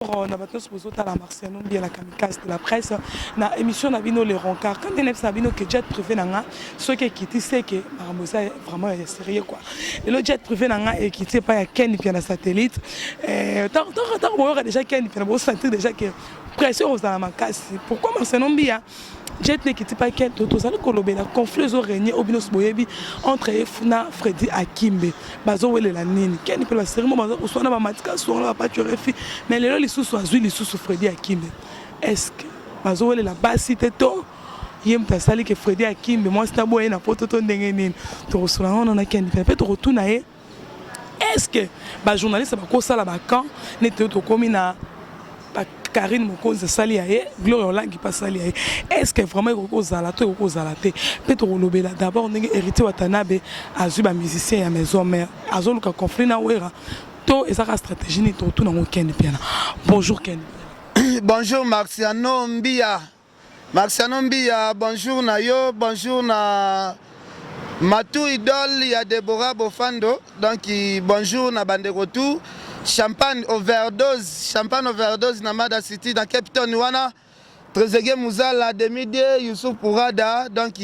Na bato nyonso bozotala Marciano Mbia, la kamikaze de la presse, na émission na bino Le Roncard. Quand nayebisa na bino ke jet privé na nga soki ekiti, seke makambo eza vraiment ya sérieux quoi. Lelo jet privé na nga ekiti epai ya Ken Pia na satellite. Ntango boyoka déjà Ken Pia, bosentir déjà ke pression kozala makasi. Pourquoi Marciano Mbia jet na ekiti pa Ken? Tozali kolobela conflit ezorégner oyo bino boyebi entre ye na Fredi Akimbe. Bazowelela nini? Ken mpe basérie mo baza koswana, bamatika songo na bapacho refi, mais lelo lisusu azwi lisusu Fredi Akimbe. Est ce que bazowelela basi te to ye moto asali ke Fredi Akimbe mwasi na boye na poto to ndenge nini? Tokosola wana na Ken mpe tokotuna ye: est ce que bajournaliste bakosala bacamp neti oyo tokómi na Karine Mokonzi asali ya ye, Gloria Olangi mpe asali ya ye? Est ce que vraiment ekoki kozala to ekoki kozala te? Mpe tokolobela d'abord ndenge Héritier Watanabe azwi bamusicien ya Maison Mère, azoluka conflit na Wera to ezaka stratégie nini? Tokotuna yango Ken Piana. Bonjour Ken. Bonjour Marciano Mbia. Marciano Mbia, bonjour na yo, bonjour na Matu Idole ya Deborah Bofando. Donc bonjour na bandeko tout. Champagne overdose, champagne overdose na Mada City, na Cape Town wana. Trezeguet Muzala, Demidie, Youssouf Pourada. Donc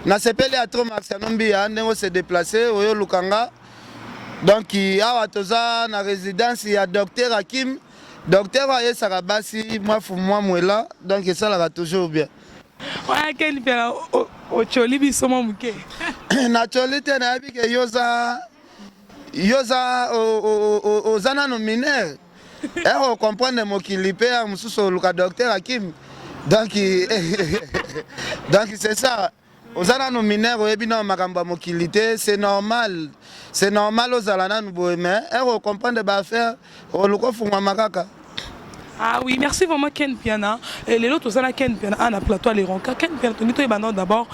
nasepeli ya trop, Marciano Mbia, ndenge se déplacer oyo lukanga. Donc awa toza na résidence ya Docteur Hakim. Docteur ayesaka basi mwafu mwa mwela, donc esalaka toujours bien. Wana Ken Piana ocoli biso mwa moke. Nacoli te, nayebi ke yo oza oza nano mineur ere ocomprendre mokili mpe ya mosusu oluka Docteur Hakim. Donc c'est ça, oza nanu mineur, oyebi nano makambo ya mokili te. C'est normal, c'est normal ozala nanu boye, mais ere ocomprendre baaffaire, oluka ofungwama kaka. Ah oui, merci vraiment Ken Piana. Et lelo tozala Ken Piana na plateau Le Roncard. Ken Piana, tongi toyeba d'abord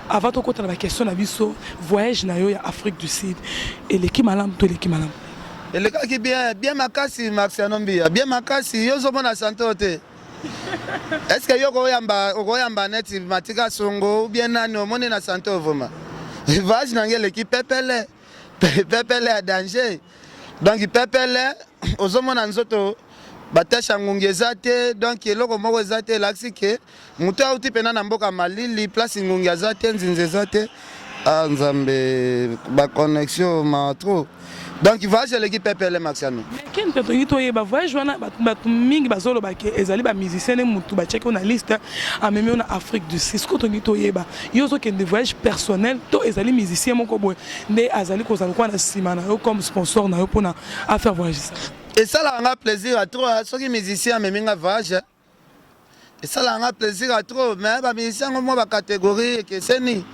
avant tokota na ba question na biso, voyage na yo ya Afrique du Sud. Eleki malamu to eleki malamu? Elekaki bien, bien makasi, Marciano Mbia, bien makasi. Yo ozomona santé oyo te. Est ce que yo okoyamba, okoyamba neti Matika Songo ou bien nani omoni na santé oyo? Vraiment, voyage na ngai eleki pepele pepele ya danger. Donc pepele, ozomona nzoto batashe ya ngungi eza te, donc eloko moko eza te. Elakisi ke moto auti mpena na mboka malili, place ngungi aza te, nzinzi eza te. Ah Nzambe, baconnexion ma trop. Donc voyage eleki pepele, Maxiano. Mais Ken Piana, tongi toyeba voyage wana, bato mingi bazoloba ke ezali bamusicien nde mutu batiaki yo na liste, amemi yo na Afrique du Sud. Sikoyo tongi toyeba, yo ozokende voyage personnel to ezali musicien moko boye nde azali kozala lokola na nsima na yo comme sponsor na yo mpona afaire voyage sa? Esalaka nga plaisir ya trop soki musicien amemi nga voyage, esalaka nga plaisir ya trop. Mais bamusicien yango mwa bacatégorie ekeseni.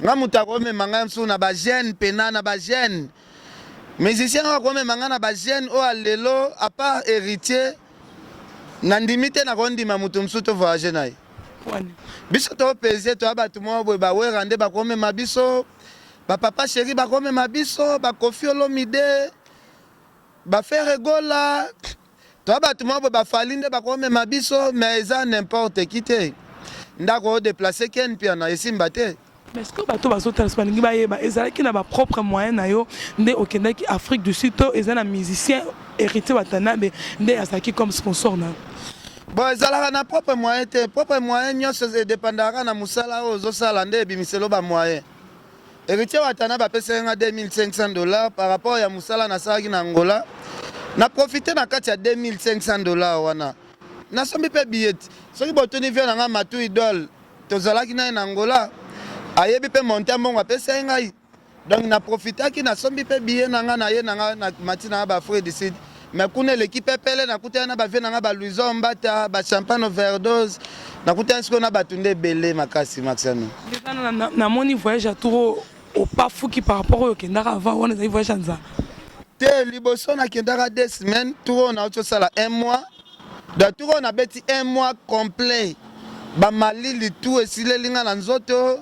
Nga moto akomema ngai mosusu na bajeune mpena na bajeune musicien oyo akomema ngai na bajeune oyo alelo, à part Héritier, nandimi te nakondima moto mosusu to voyage na ye. Wani? Biso topese toya bato moko boye, bawera nde bakomema biso, bapapa chéri bakomema biso, bakofi Olomide, baFerre Gola, toya bato moko boye, baFally nde bakomema biso. Mais eza n'importe qui te ndako odéplacer Ken Piana, esimba te. Mais est-ce que bato bazotala so balingi bayeba, ezalaki na bapropre moyen na yo nde okendaki Afrique du Sud to eza na musicien Héritier Watanabe nde azalaki comme sponsor na yo? Bon, ezalaka na propre moyen te. Propre moyen nyonso edépendaka na mosala oyo ozosala nde ebimiselo bamoyen. Héritier Watanabe apesaki nga 2500 $ par rapport ya mosala nasalaki na Angola. Na profite na kati ya 2500 $ wana, nasombi mpe billet. Soki botuni vieux na nga Matu Idole, tozalaki na ye na Angola, ayebi mpe monte mbongo apesaki ngai. Donc na profitaki, nasombi mpe billet na nga na ye na nga na mati na nga baAfrique du Sud. Mais kuna eleki pepele, nakutani na bavieux na nga, baluison mbata, bachampagne overdose. Nakutani sikoyo na bato nde ebele makasi, Maxiano. Namoni voyage ya tour opafuki par rapport oyo okendaka avant. Wana ezali voyage ya nzala? Te, liboso nakendaka 2 semaines, tour oyo nauti osala un mois. Donc tour oyo nabeti un mois complet, bamalili tout esileli nga na nzoto.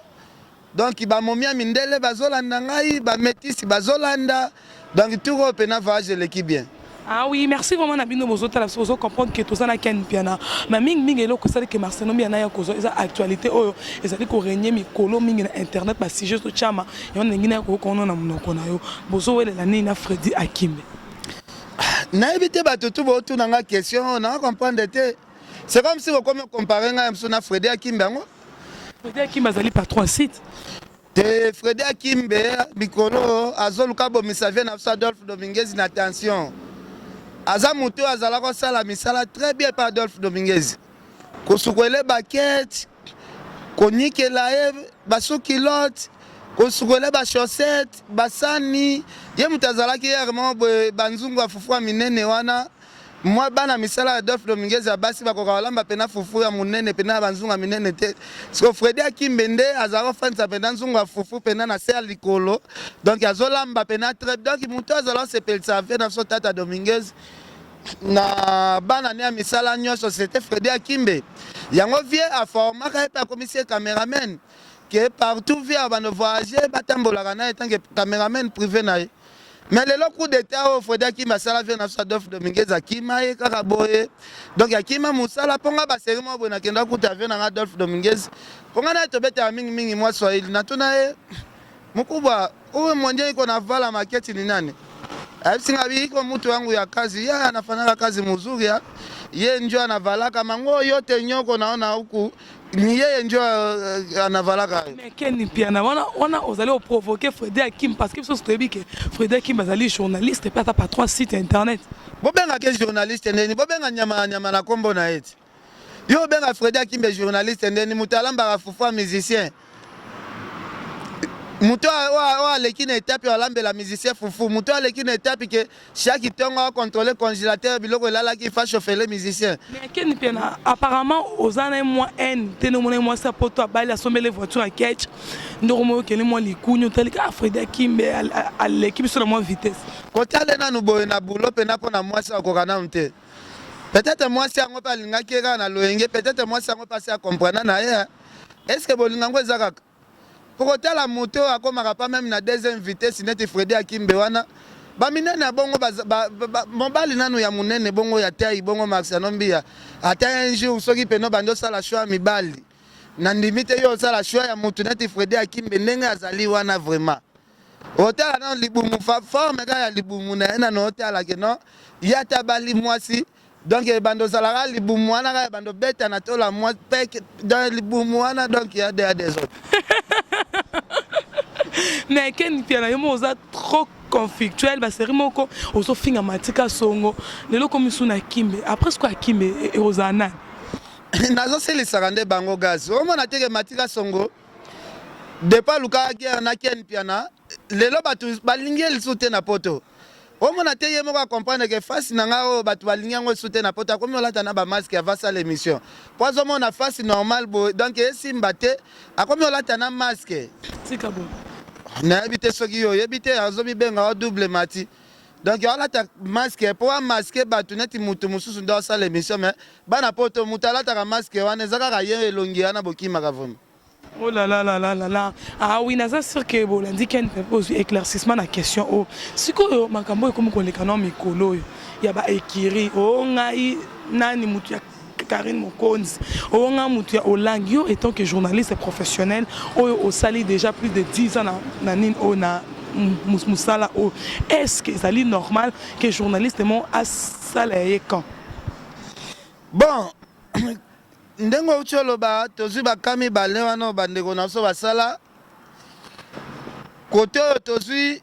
Donc bamomi ya mindele bazolanda ngai, bametisi bazolanda. Donc tour oyo mpena voyage eleki bien. Ah oui, merci vraiment na bino bozotala biso, bozo comprendre que toza na Ken Piana. Ma mingi mingi eloko esali ke Marcelo Mbiana ya kozwa eza actualité oyo ezali korégner mikolo mingi na internet, basujet totyama yango ndenge na ya koyoka wana na monoko na yo. Bozowelela nini na Fredi Akimbe? Nayebi te, bato tu botuna nga question oyo, naa comprendre te. C'est comme si bokomi comparer ngai mosusu na Fredi Akimbe yango. Fredi Akimbe azali patron ya site. Te, Fredi Akimbe mikolo azoluka bomisa vie na biso Adolphe Dominguez na tension. Aza motu oyo azala kosala misala très bien pa Adolphe Dominguez, kosukwele bakete, konikela ye basukilote, kosukwele bachaussette, basani. Ye moto azalaki yere moko boye, banzungu ya fufu ya minene wana. Mwa bana misala ya Adolphe Dominguez ya basi bakoka kolamba mpena fufu ya monene mpena ya banzungu ya minene te. Siko Fredi Akimbe nde azalaka kofandisa mpena nzungu ya fufu mpena na se ya likolo, donc azolamba mpena très. Donc moto azala kosepelisa vie na biso tata Dominguez na bana ne ya misala nyonso, c'était Fredi Akimbe. Yango vie aformaka ye mpe akomisi ye cameraman, ke partout vie ya bando voyage batambolaka na ye tant que cameraman privé na ye. Mais lelo, coup d'état oyo Fredi Akimbe asala vie na biso Adolphe Dominguez, akima ye kaka boye. Donc akima mosala mpo nga basérie moko boye nakenda kuta vie na nga Adolphe Dominguez, mpo nga na ye tobetaka mingimingi mwa swahili. Natuna ye: "Mkubwa, huyu mwenye iko navala maketi ni nani?" Ayebisi nga bi iko mutu wangu ya kazi, ye anafanyaka kazi muzuri ya. Ye njo anavalaka mango yote nyoko naona huku, ni yeye njo anavalaka. Mais Ken Mpiana, wana wana ozali oprovoquer Fredi Akim, parce que biso toyebi ke Fredi Akim azali journaliste mpe ata patron site internet. Bobengaka journaliste ndeni? Bobenga nyama ya nyama na nkombo na ye ti. Yo obenga Fredi Akimbe journaliste ndeni? Moto alambaka fufu ya musicien, moto oyo aleki na etape oyo alambela musicien fufu, moto oyo aleki na etape ke chaque ntongo acontrôle congélateur, biloko elalaki, fa chauffele musicien. Mais Ken Mpiana, apparemment oza na ye mwa haine te. Ndenge omona ye mwasi ya poto abali, asombeli voiture ya ketch, ndenge omoi okende mwa likuni, otali kaka Fredi Akimbe aleki biso na mwa vitesse. Kotale nanu boye na bulo mpena mpo na mwasi akoka nanu te. Peut-être mwasi yango mpe alingaki ye kaka na loyenge. Peut-être mwasi yango mpe asi acomprendre na ye. Est ce que bolingo yango eza kaka po kotala moto oyo akomaka pa même na deuxième vitesse neti Fredi Akimbe wana, baminene ya bongo, mobali nanu ya monene bongo, ya tai bongo, Marciano Mbia, ata un jour soki pene obandi osala choix ya mibali, nandimi te yo osala choix ya motu neti Fredi Akimbe ndenge azali wana. Vraiment, otala nano libumu, forme kaka ya libumu na ye nano, otala ke non, ye ata abali mwasi, donc ebanda ozalaka libumu wana kaka, ebanda obeta na tola mwa peke dans libumu wana. Donc ya de ya des autres. Mais Ken Mpiana, yo moko oza trop conflictuel. Basérie moko ozofinga Matika Songo, lelo komi su na Kimbe. Après siko Akimbe ekozala nani? Nazosilisaka nde bango gaz. Omona teke Matika Songo, depuis alukaka guerre na Ken Mpiana, lelo bato balingi ye lisusu te na poto. Omona te, ye moko acomprendre ke face na ngai oyo bato balingi yango lisusu te na poto. Akomi olata na bamasque avant asala émission, po azomona face normal boye, donc esimba te. Akomi olata na masque. Tika boye. Nayebi te soki yo oyebi te, azomibenga o double mati. Donc alata masque mpo amasquer bato neti motu mosusu nde asala émission. Mais bana poto, moto alataka masque wana eza kaka ye. Elongi wana bokimaka vraiment. Oh là là là là là là. Ah oui, naza sûr que bolandi Ken mpe ozwi éclaircissement na question oyo. Sikoyo makambo oyo ekomi koleka na mikolo oyo ya baécurie o ngai nani motu ya Karine Mokonzi, oyo ngai motu ya Olangi, yo étant que journaliste professionnel oyo osali déjà plus de 10 ans na nini oyo, na mosala oyo, est ce que ezali normal que journaliste mo asala ye camp? Bon, ndenge outi oloba, tozwi baka mibale wana oyo bandeko na biso basala. Kote oyo tozwi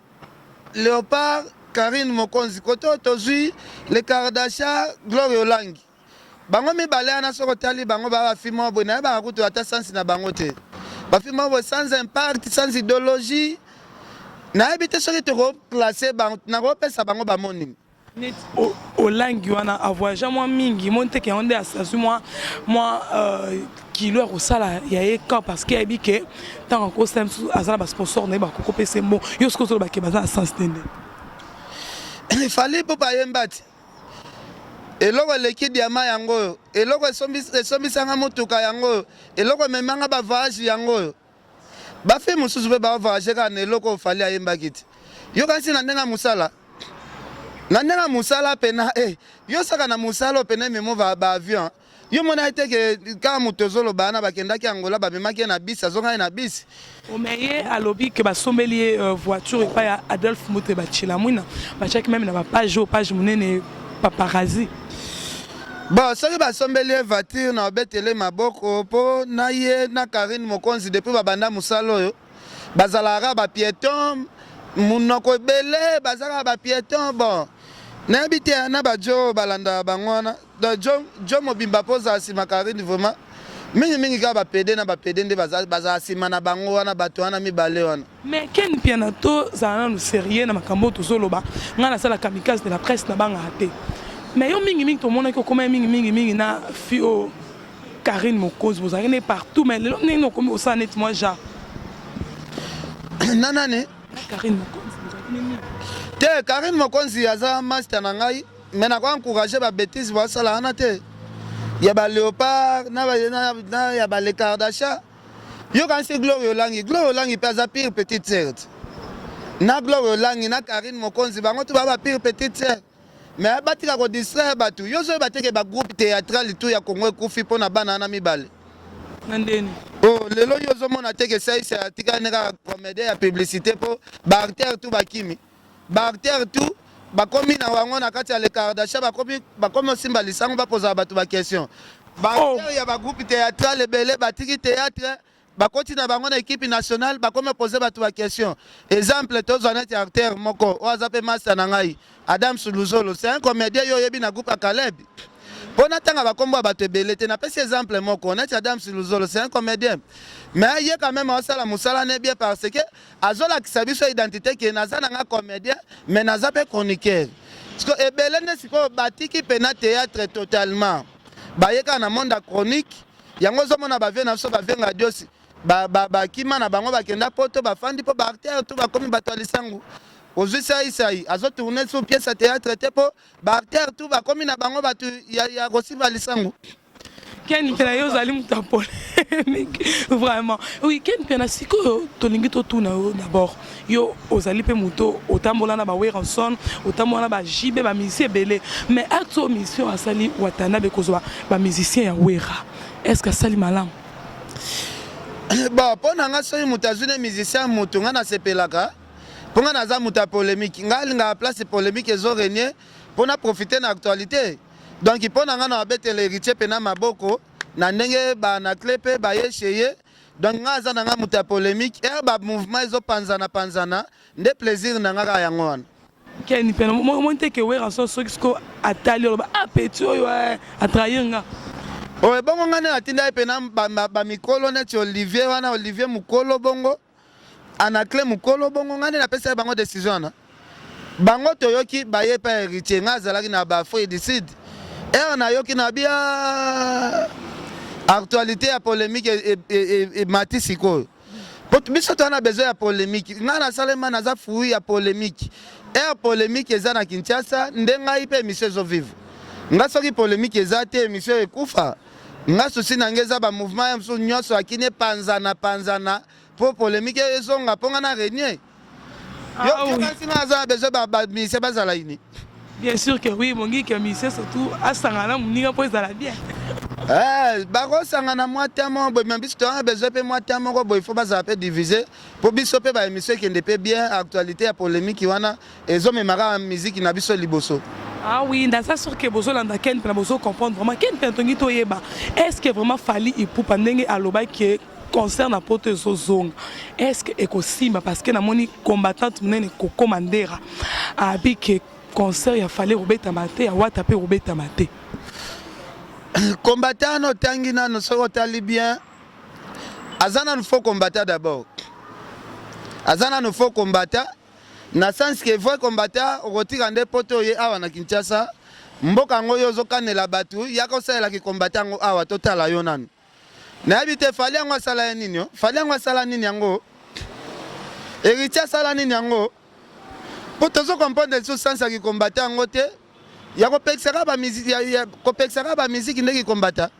Léopard Karine Mokonzi, kote oyo tozwi le Kardashian Gloire Olangi. Bango mibale wana, soki otali bango, baa bafilme oyo boye, nayebaka kutu ata sansi na bango te. Bafilme oyo boye sans impact, sans idéologie, nayebi te soki tokoclasser bango, nakopesa bango bamonini. Neti Olangi wana avoyage mwa mingi, moni teke yango nde azwi mwa kilo ya kosala ya ye camp, parce que ayebi ke ntango akosala mosusu aza na basponsor na ye, bakokopesa ye. Mo yo soki ozoloba ke baza na sens te nde? Fally mpo bayemba ti eloko eleki diamant yango oyo, eloko esombisanga motuka yango oyo, eloko ememanga bavoyage yango oyo. Bafille mosusu mpe bavoyage kaka na eloko oyo Fally ayembaki ti. Yokanisi na ndenge ya mosala, na ndenge ya mosala pena, yo saka na mosala oyo pena ememo baavion. Yo mona ye te ke kaka moto ozoloba wana bakendaki Angola bamemaki ye na bus azongaki na bus. Mais ye alobi ke basombeli ye euh, voiture epai ya Adolphe Mute Batshilamwina batiaki meme na bapage oyo page monene paparazzi. Bon, soki basombeli ye voiture na obetele maboko mpo na ye na Carine Mokonzi depuis babanda mosala oyo bazalaka kaka ba pieton munoko ebele baza kaka ba pieton bon nayebi te na ba jo balandaka bango wana donc jo, jo mobimba mpo ozala nsima Carine vraiment mingi mingi kaka ba pede na ba pede nde bazala nsima na bango wana bato wana mibale wana. Mais Ken Mpiana tozala nanu serieux na makambo oyo tozoloba ngai nasala kamikaze de la presse nabangaka te mais yo mingi mingi tomonaki okomaki mingi mingi mingi na fille oyo Carine Mokonzi bozalaki ne partout mais lelo ndenge okomi kosala neti mwa genre na nani Carine Mokonzi bozalaki ne mingi te Carine Mokonzi aza master na ngai mais nako encourager ba bêtises basala wana te ya ba léopard na, na, na ya ba les Kardashian yo kanisi Gloria Olangi Gloria Olangi mpe aza pire petite sœur na Gloria Olangi na Carine Mokonzi bango tu ba ba pire petite sœur Mais batika ko distraire batu. Yo ozoyeba te ke ba groupe theatral tout ya Congo ekufi pona bana wana mibale. Na ndeni. Oh lelo yo ozomona te ke Saïsa atikali ne kaka comédien ya publicité po ba acteurs tout bakimi. Ba acteurs tout bakomi na bango na kati ya le Kardashian bakomi bakomi osimba lisango bakozala bato ba question. Ba oh. acteurs ya ba groupe théâtral ebele batiki théâtre Bakoti na bango na equipe nationale bakomi poser batu ba question. Exemple tozwa neti acteur moko oyo aza pe masta na ngai Adams Luzolo c'est un comédien yo oyebi na groupe ya Caleb. Po natanga ba kombo ya bato ebele te napesi exemple moko neti Adams Luzolo c'est un comédien mais ye quand même asala musala ne bien parce que azolakisa biso identité ke naza na nga comédien mais naza pe chroniqueur. Parce que ebele nde sikoyo batiki pena théâtre totalement baye kaka na monde ya chronique. Yango ozo mona ba vieux na biso ba vieux Ngadios ba ba ba kima na bango bakenda poto bafandi po ba acteurs tout bakomi bato ya lisangu. Ozwi sai sai azo tourner sur pièce ya théâtre te po ba acteurs tout bakomi na bango bato ya, ya kosimba lisangu. Ken Mpiana yo ozali moto ya polemique vraiment. Oui, Ken Mpiana sikoyo tolingi totuna yo d'abord. Yo ozali pe moto otambola na ba Werrason, otambola na ba JB, ba musiciens ebele. Mais acte oyo musicien oyo asali Watanabe kozwa ba musiciens ya Werra, est-ce que asali malamu? Bon, mpo na nga soki moto azwi ne musicien moto nga nasepelaka mpo nga naza moto ya polemique nga alingaka place polemique ezo régner mpo na profiter na actualité donc mpo na nga na babetela héritier mpe na maboko na ndenge ba na cle mpe baye chez ye Donc nga aza na nga moto ya polemique, heure ba mouvement ezo panzana panzana nde plaisir na nga kaka yango wana. Ken pena omoni te ke Werrason soki siko atali oloba ah petit oyo eh, a trahir nga. Oh ebongo nga nde natinda ye pena ba, ba, ba mikolo neti Olivier wana Olivier mukolo bongo Anaclet mukolo bongo nga nde napesa ye bango decision wana. Bango toyoki baye pa heritier nga azalaki na ba Afrique du Sud heure nayoki na bia actualité ya polemique emati sikoyo po biso toza na besoin ya polemique nga nasalema naza fruit ya polemique heure polemique eza na Kinshasa nde ngai mpe émission ezo vivre nga soki polemique eza te émission ekufa nga souci na nga eza ba mouvement ya mosusu nyonso akini epanzana panzana po polemique ezonga po nga na renier Ah, yo oui. Kasi nga aza besoin ba ba musicien bazala ini. Bien sûr que oui, mongi que musicien surtout asangana moninga po ezala bien. Eh, bakosangana mwa temps moko boye mais biso toza besoin mpe mwa temps moko boye faut bazala mpe divise mpo biso mpe ba émission ekende mpe bien actualité ya polémique wana ezomema kaka miziki na biso liboso. Ah oui, naza sûr que bozolanda Ken Mpena bozo comprendre vraiment Ken Mpena tongi toyeba est-ce que vraiment Fally Ipupa ndenge alobaki Concert na poto ezo zonga est ce que ekosimba parce que namoni combattante munene Coco Mandera abi que concert ya Fally ekobetama te ya Wata pe ekobetama te. Combattant wana otangi nanu soki otali bien aza nanu faux combattant d'abord aza nanu faux combattant na sens que vrai combattant okotika nde poto oye awa na Kinshasa mboka yango yo ozokanela batu yaka osalela ki combattant yango awa totala yo nanu Nayebi te Fally yango asala ye nini oh? Fally yango asala nini yango? Heritier asala nini yango? Po tozo comprendre lisusu sens ya kikombata yango te. Ya kopekisaka ba musique ya, ya kopekisaka ba musique nde kikombata.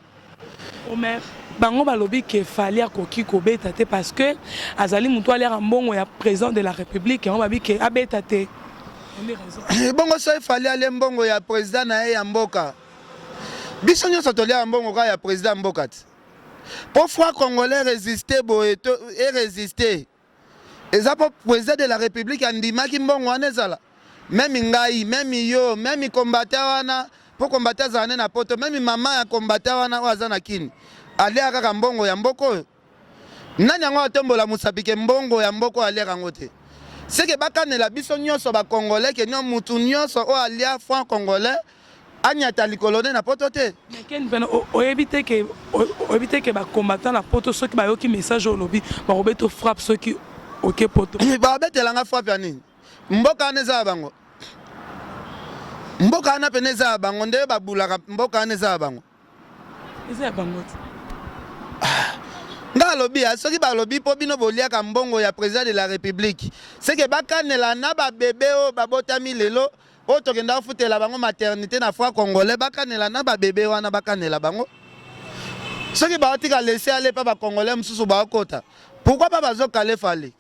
Omer bango balobi ke Fally akoki kobeta te parce que azali mutu aliaka mbongo ya président de la République yango babi ke abeta te. Bongo soki Fally alie mbongo ya président na ye ya mboka. Biso nyonso toliaka mbongo kaka ya président ya mboka ti. Mpo franc congolais resiste boye to e resiste eza mpo président de la république andimaki mbongo wana ezala meme ngai meme yo meme combattant wana mpo combattant azala nde na poto meme mama ya combattant wana oyo aza na kini aliaka kaka mbongo ya mboka oyo. Nani yango atombola mosapi ke mbongo ya mboka oyo aliaka yango te? Seke bakanela biso nyonso ba congolais ke nio mutu nyonso oyo alia franc congolais anyata likolo ne na poto te. Mais Ken Mpiana oyebi te ke oyebi te ke ba combattants na poto soki bayoki message oyo olobi bakobeta frappe soki oke poto. Babetela nga frappe ya nini? Mboka wana eza ya bango. Mboka wana pene eza ya bango nde babulaka mboka wana eza ya bango. Eza ya bango te. Ah, nga alobi ah, soki balobi mpo bino boliaka mbongo ya président de la république seke bakanela na babebe oyo babotami lelo oyo tokenda kofutela bango maternité na franc congolais bakanela na babebe wana bakanela bango soki baotika laisser aller mpa bacongolais mosusu baokota pourquoi pa bazokale fali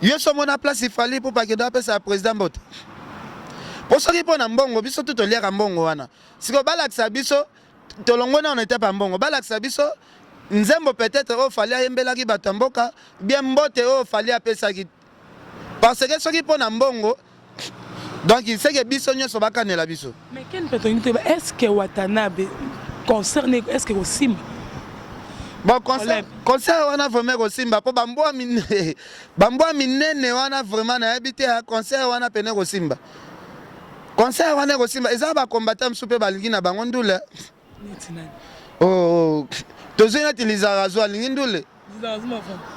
Yo so mona place Fally Ipupa akende apesa président mbote. Po soki mpo na mbongo biso tu toliaka mbongo wana. Siko balakisa biso tolongwe na etape ya mbongo balakisa biso nzembo peut-être oyo Fally ayembelaki bato ya mboka bien mbote oyo Fally apesaki parce que soki mpo na mbongo donc seke biso nyonso bakanela biso. Mais ken mpe tolingi toyeba est ce que Watanabe concert est ce que kosimba? Bon concert, concert wana vraiment ekosimba mpo bambwa minene bambwa minene wana vraiment nayebi te concert wana pene ekosimba. Concert wana ekosimba eza ba combattant mosusu mpe balingi na bango ndule. Neti nani? Oh, oh. Tozwi neti Lizarazu alingi ndule.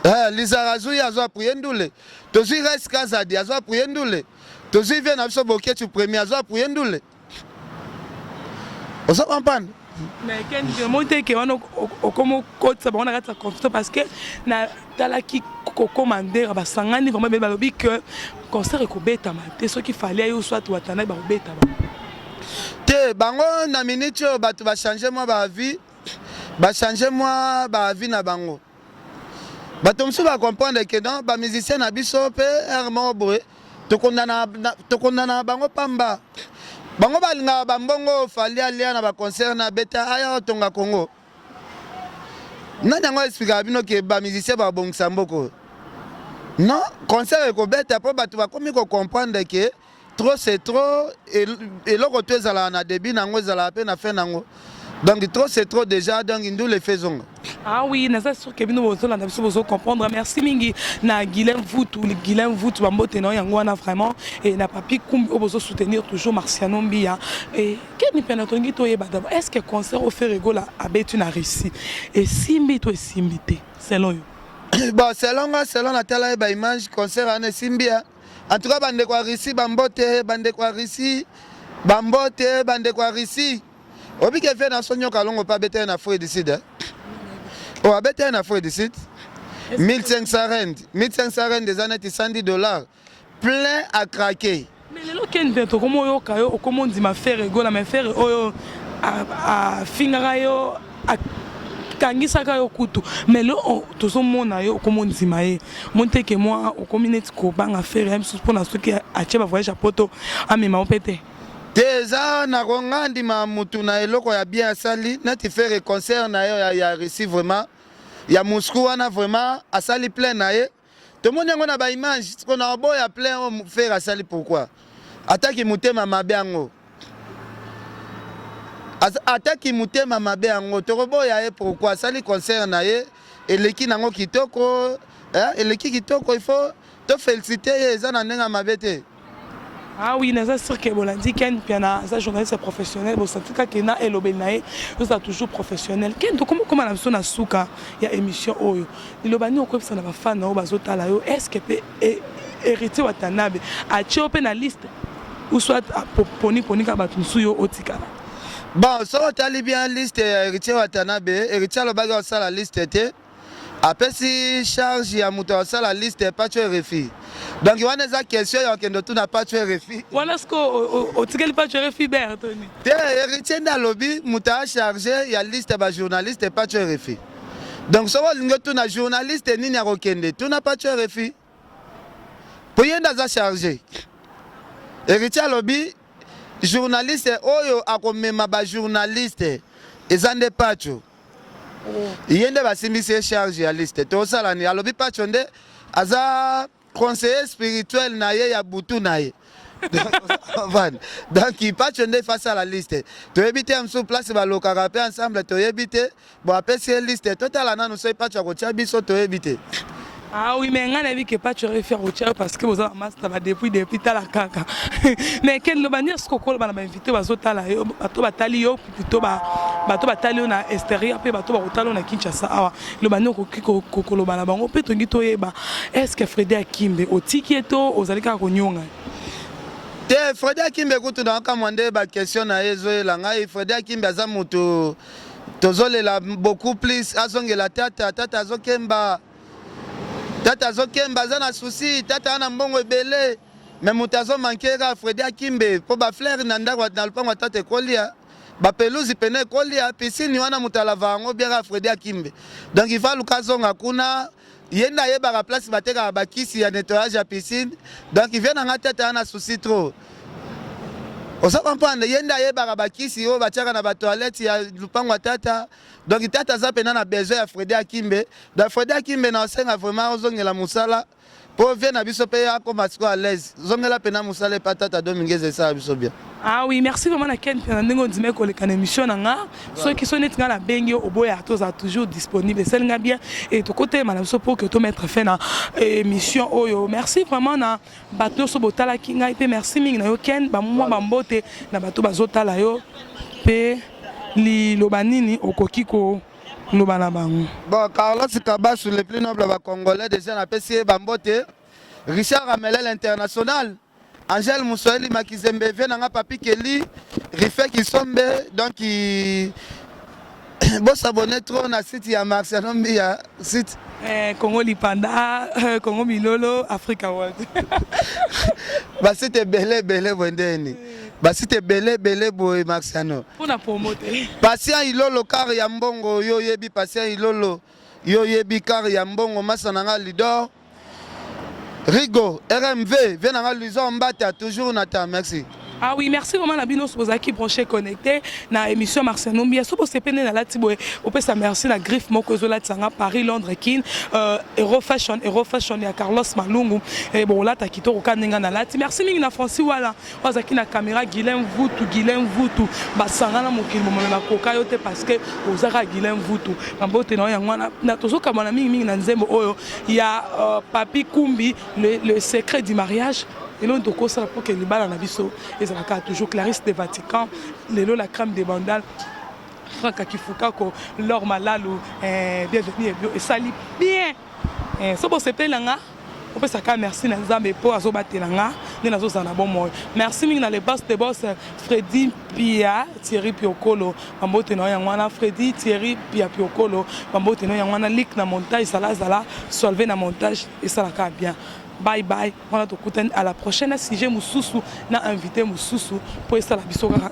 Eh, Lizarazu ye azo appuyer ndule. Tozwi Res Kazadi azo appuyer ndule. Tozwi vie na biso Boketshu premier azo appuyer ndule. Ozo comprendre? Mais Ken, omoni te ke wana okoma okotisa bango na kati ya confusion parce que natalaki kokoma ndera basangani vraiment ebele balobi que concert ekobetama te soki Fally aye ou soit Watanabe bakobeta bango. Te bango na minute oyo bato ba changer mwa ba avis, ba changer mwa ba avis na bango. Bato mosusu ba comprendre que non ba musiciens na biso pe heure moko boye tokondana tokondana bango pamba. Bango balingaka ba mbongo oyo Fally alia na ba concert na abeta aya otonga Congo. Nani yango explikaka bino ke ba musiciens babongisa mboka oyo? Non, concert ekobeta po bato bakomi ko comprendre ke trop c'est trop, eloko to ezalaka na début nango ezalaka pe na fin nango. Donc trop c'est trop déjà, donc ndule fait zonga. Ah oui, naza sûr que bino bozolanda biso bozo comprendre. Merci mingi na Guilain Vutu, Guilain Vutu bambote na yango wana vraiment et na Papi Kumbi oyo bozo soutenir toujours Marciano Mbia. Et keni pena tolingi toyeba d'abord est-ce que concert au Ferre Gola abeti na Russie esimbi to esimbi te selon yo? Bon, selon nga, selon natala ye ba image concert wana esimbi ya. En tout cas bandeko ya Russie bambote, bandeko ya Russie bambote, bandeko ya Russie. Obi ke vie na so nyoka longo pa abeta ye na Afrique du Sud. Eh? Oh, abeta ye na Afrique du Sud. 1500 rand, 1500 rand eza neti 110 dollars. Plein à craquer. Mais lelo Ken mpe tokomi oyoka yo okomi ondima Ferre Gola mais Ferre oyo afingaka yo akangisaka yo kutu mais lelo tozomona yo okomi ondima ye omoni te ke mwa okomi neti kobanga Ferre ya misusu mpona soki atie ba voyage ya poto amema yo mpe te. Te eza nako nga ndima mutu na eloko ya bien asali neti Ferre concert na ye ya, ya Russie vraiment ya Moscou wana vraiment asali plein na ye tomoni yango na ba image siko na oboya plein oyo Ferre asali pourquoi ataki motema mabe yango ataki motema mabe yango tokoboya ye pourquoi asali concert na ye eleki nango kitoko eh, eleki kitoko il faut to féliciter ye eza na ndenge ya mabe te. Ah oui, naza sûr que bolandi Ken Mpiana aza journaliste professionnel, bosanti kaka na elobeli na ye oza toujours professionnel. Ken tokomi koma na biso na suka ya émission oyo. Liloba nini okoyebisa na ba fan na oyo bazotala yo, est-ce que pe Héritier Watanabe atie yo pe na liste ou soit poni poni kaka bato mosusu yo otikala? Bon, soki otali bien liste ya Héritier Watanabe, Héritier alobaki osala liste te. Apesi charge ya moto asala liste Pacho RFI. Donc wana eza question ya okende otuna Pacho RFI. Wana siko otikeli Pacho RFI ber Tony. Te Héritier nde alobi moto a charge ya liste ba journaliste Pacho RFI. Donc soki olingi otuna journaliste nini akokende tuna Pacho RFI. Po ye nde aza charge. Héritier alobi. Journaliste oyo akomema bajournaliste eza nde Pacho. Ye nde basimbisi ye charge ya liste. Tosala ni alobi Pacho nde aza conseiller spirituel na ye ya butu na ye. Donc Pacho nde face à la liste. Toyebi te mosusu place balokaka mpe ensemble, toyebi te. Bon, apesi ye liste, totala nanu soki Pacho akotia biso, toyebi te. Ah oui, mais nga nayebi ke Pacho refaire otia, parce que boza bamaster ba depuis tala kaka. Mais Ken, loba nini soki okoloba na bainvité bazotala yo, bato batali yo plutôt, bato batali yo na extérieur mpe bato bakotala yo na Kinshasa awa? Loba nini okoki koloba na bango? Mpe tongi toyeba, est ce que Fredi Akimbe otiki ye to ozali kaka konyonga? Te, Fredi Akimbe kutu na kamwa nde baquestion na ye ezoyela ngai. Fredi Akimbe aza motu tozolela beaucoup plus, azongela tata. Tata azokemba, tata azokemba, aza na souci. Tata aza na mbongo ebele, mais moto azomanke kaka Fredi Akimbe, mpo bafleur na ndako na lopango ya tata ekolia, bapelouse pene ekolia, piscine wana moto alava yango bien kaka Fredi Akimbe. Donc il faut aluka azonga kuna. Ye nde ayebaka place batekaka bakisi ya nettoyage ya piscine. Donc vie na nga, tata ya na souci trop, oza comprendre? Ye nde ayebaka bakisi oyo batiaka na batoilette ya lupango ya tata. Donc tata aza mpena na besoin ya Fredi Akimbe. Donc Fredi Akimbe, na osenga vraiment ozongela mosala, mpo vie na biso mpe akoma sikoyo à l'aise. Zongela mpena mosala epa tata Dominguez, esala biso bien. Ah oui, merci vraiment na Ken na ndenge ondima koleka na émission na nga. Soki so neti nga nabengi yo, oboya, tozala toujours disponible, esali nga bien e tokotelema na biso pour que tomettre fin na émission oyo. Merci vraiment na bato nyonso botalaki ngai, mpe merci mingi na yo Ken. Bamwa bambote na bato bazotala yo, mpe liloba nini okoki koloba na bango? Bon, Carlos Kabasu, le plus noble bacongolais, déjà napesi ye bambote. Richard Amelel international, Angèle Moussoeli Makizembe, vie nanga Papi Kelly, Rife Kisombe. Donc bosabone trop na site ya Marciano Mbia, site Congo Lipanda, Congo Milolo, Africa World. Basite ebele ebele boye, ndeni basite ebele ebele boye, Marciano. Mpona promo te. Patient Ilolo, kar ya mbongo, yo oyebi. Patient Ilolo, yo oyebi kar ya mbongo. Masa na nga Lidor Rigo RMV, vie na nga Luison Mbata, toujours na temps. Merci. Ah oui, merci vraiment na bino bozalaki branché, connecté na émission Marciano Mbia. So bosepene nalati boye, opesa merci na griffe moko ezolatisanga Paris, Londres, Kin, Euro Fashion, Euro Fashion ya Carlos Malungu. E bolata kitoko ka ndenge nalati. Merci mingi na Francis wala oyo azalaki na caméra, Guilain Vutu, Guilain Vutu, basangana mokili momeme bakoka yo te, parce que ozaka Guilain Vutu. Bambote na yo yango wana. Tozokabwana mingimingi na nzembo oyo ya Papi Kumbi, le secret du mariage. Eloko tokosala mpo ke libala na biso ezalaka toujours. Clarisse de Vatican, lelo la crème de Bandal, Frank Akifukako, Lor Malalu, bienvenue ebio esali bien. So bosepeli na nga, opesaka merci na Nzambe mpo azobatela nga nde nazozala na bomoi. Merci mingi na le boss de boss, Fredi Pia Thierry Piokolo, bambote na yo yango wana. Fredi Thierry Pia Piokolo, bambote na yo yango wana. Lik na montage, zalazala solve na montage, esalaka bien. Bye bye, wana tokutani à la prochaine, sujet mosusu na invité mosusu, mpo esala biso kaka.